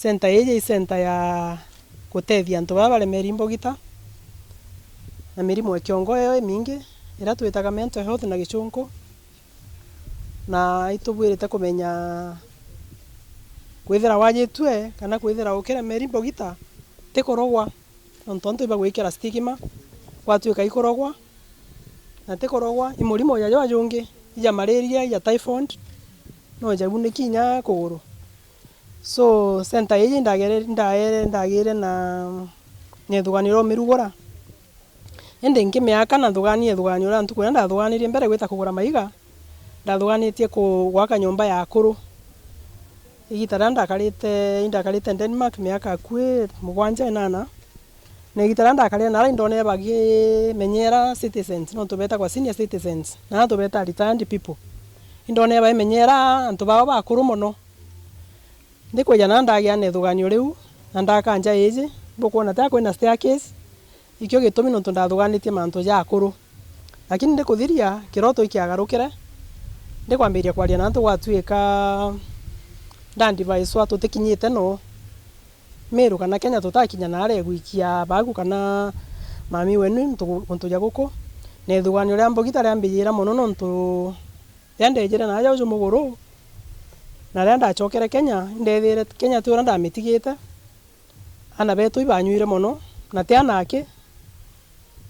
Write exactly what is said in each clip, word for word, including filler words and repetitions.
Center iji i center ya gutethia antu baa baremeri mbogita na mirimo ya kiongo io imingi, iria twitaga mental health na gichunku, na itubwirite kumenya kwithira wajitue kana kwithira ukiremeri mbogita ti kurogwa, nontu antu ibagwikira stigma, gwatuika ikurogwa, na ti kurogwa, i murimo ja jwa jungi, ija malaria, ija typhoid, no jaguniki inya kuguru. So, center iji ndagere-, ndaere-, ndagire na, na ithuganio ria umirugura. Indi nkimiaka na nthugania ithuganio ria ntuku iria ndathuganirie mbere gwita kugura maiga, ndathuganitie ku-, gwaka nyomba ya akuru. Igita riria ndakarite, indakarite Denmark miaka akui mugwanja inana, na igita riria ndakarire nara indonere bagimenyera citizens, nontu betagwa senior citizens, na tubeta retired people. Indonere baimenyera antu bao bakuru mono. Ndikwija na ndagia na ithuganio riu, na ndaka nja iji, bukwona ta kwina staircase, ikio gitumi nontu ndathuganitie mantu ja akuru. Lakini ndikuthiria, kiroto ikiagarukire, ndikwambiria kwaria na antu gwatuika ndandivaiswa tutikinyite no. Meru kana Kenya tutakinya nare gwikia bagu kana mami wenu ntu-, guntu ja guku. Na ithuganio ria mbogita riambijira mono nontu riria ndejire naaja uju muguru, na riria ndachokere Kenya, indethire Kenya ti uria ndamitigite. Aana betu ibanyuire mono, na ti aana aki,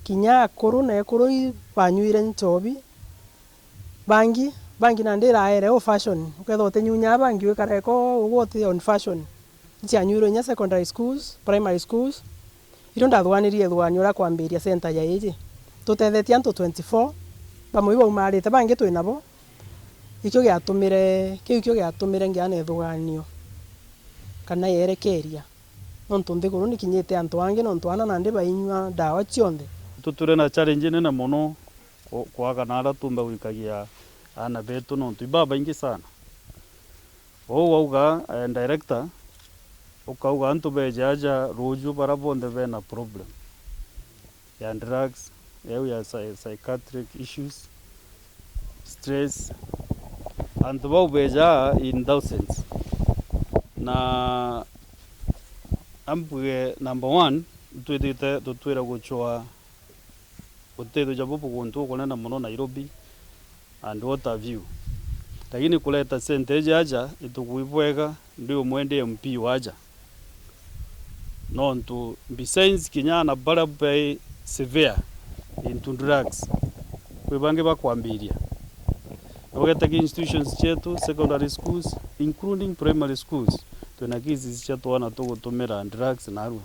kinya akuru na ekuru ibanyuire nchobi. Bangi, bangi nandi iraere old fashion, ukethira utinyunyaa bangi wikara eko ugwe uti on fashion. Icianyuirwe inya secondary schools, primary schools, irio ndathuganirie ithuganio ria kwambiria center ya iji. Tutethetie antu twenty-four, bamwe ibaumarite, bangi twi nabo. Ikio giatumire, kiu ikio giatumire ngia na ithuganio kana yerekeria. Nontu nthiguru nikinyite antu angi, nontu aana nandi bainyua ndawa cionthe. Tutwire na challenge nene mono ku-, kwaga na aria tumba gwikagia aana betu, nontu ibabaingi sana. Uu wauga, eh, director, ukauga antu beja aja ruuju baria bonthe bena problem ya drugs, yau ya psy-, psychiatric issues, stress. Antu bau bejaa in thousands. Na ambuge number one, twithite tutwire guchwa utethio ja bubu guntu gukunene mono Nairobi and what have you. Lakini kureta sente iji aja, itukui bwega, ndi umwe ndi M P waja. Nontu besides kinya aana baria bai severe into drugs, kwi bangi bakwambiria. Na ugeta ki institutions cietu, secondary schools, including primary schools, twina cases cia twana tugutumira drugs narua.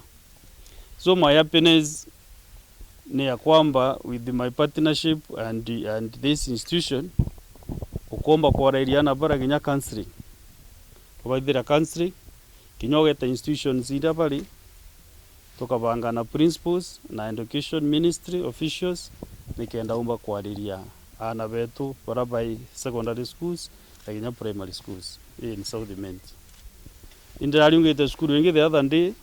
So my happiness ni ya kwamba with my partnership and, and this institution, ukomba kwarairia aana baria kinya counseling. Kubaithira counseling, kinya ugeta institutions iria bari, tukabanga na principals na education ministry officials, nikenda umba kwariria aana betu baria bai secondary schools na kinya primary schools in South Imenti. Indirariungite cukuru ingi the other day,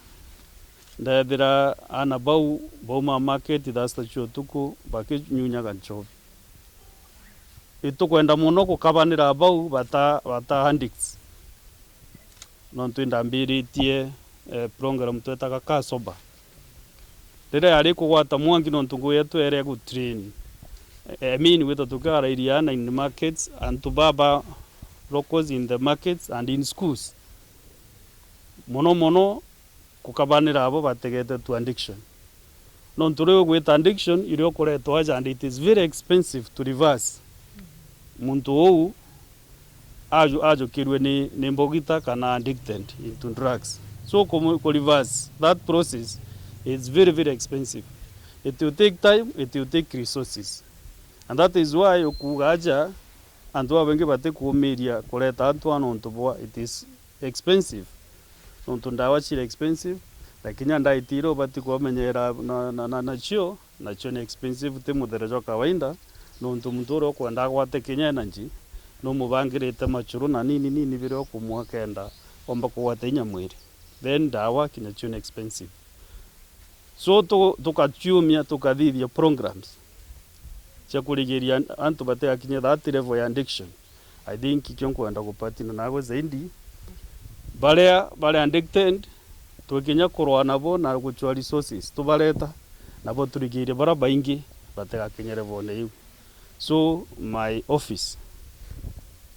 ndethira aana bau bauma market thaa sita cia utuku bakinyunyaga nchobi. Itukwenda mono gukabanira bau bata, bata addicts. Nontu indambiritie, eh, program twetaga Kaa Sober. Riria yari kugwata mwanki nontu ngugi yetu yari ya gutrain. I mean, gwita tukiarairia aana in markets, antu baba locals in the markets and in schools. Mono mono kukabanira abo bategete tu addiction. Nontu riu gwita addiction irio kuretwa aja and it is very expensive to reverse. Muntu uu aju-, ajukirue ni, ni mbogita kana addicted into drugs. So ku, ku reverse that process is very, very expensive. It will take time, it will take resources. And that is why ukuuga aja antu babaingi batikuumiria kureta antu a nontu bwa it is expensive. Nontu ndawa ciri expensive, na kinya ndaiti iria ubati kumenyera na, na, na, nacio, nacio ni expensive, ti muthere jwa kawaida, nontu muntu uria ukwenda agwate kinya energy, numubangirite machuru na nini nini biria ukumwa kenda omba kugwata inya mwiri. Then ndawa kinya cio ni expensive. So tu-, tukaciumia, tukathithia programs cia kurigiria antu batigakinye that level ya addiction. I think ikio nkwenda kupatina nawe zaidi, Baria bari addicted, twikinya kurwaa nabo na gucua resources, tubareta nabo turikiirie bara baingi batigakinyire bone iu. So my office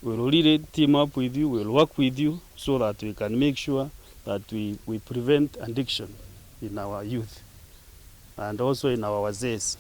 will really team up with you, will work with you so that we can make sure that we, we prevent addiction in our youth and also in our wazees.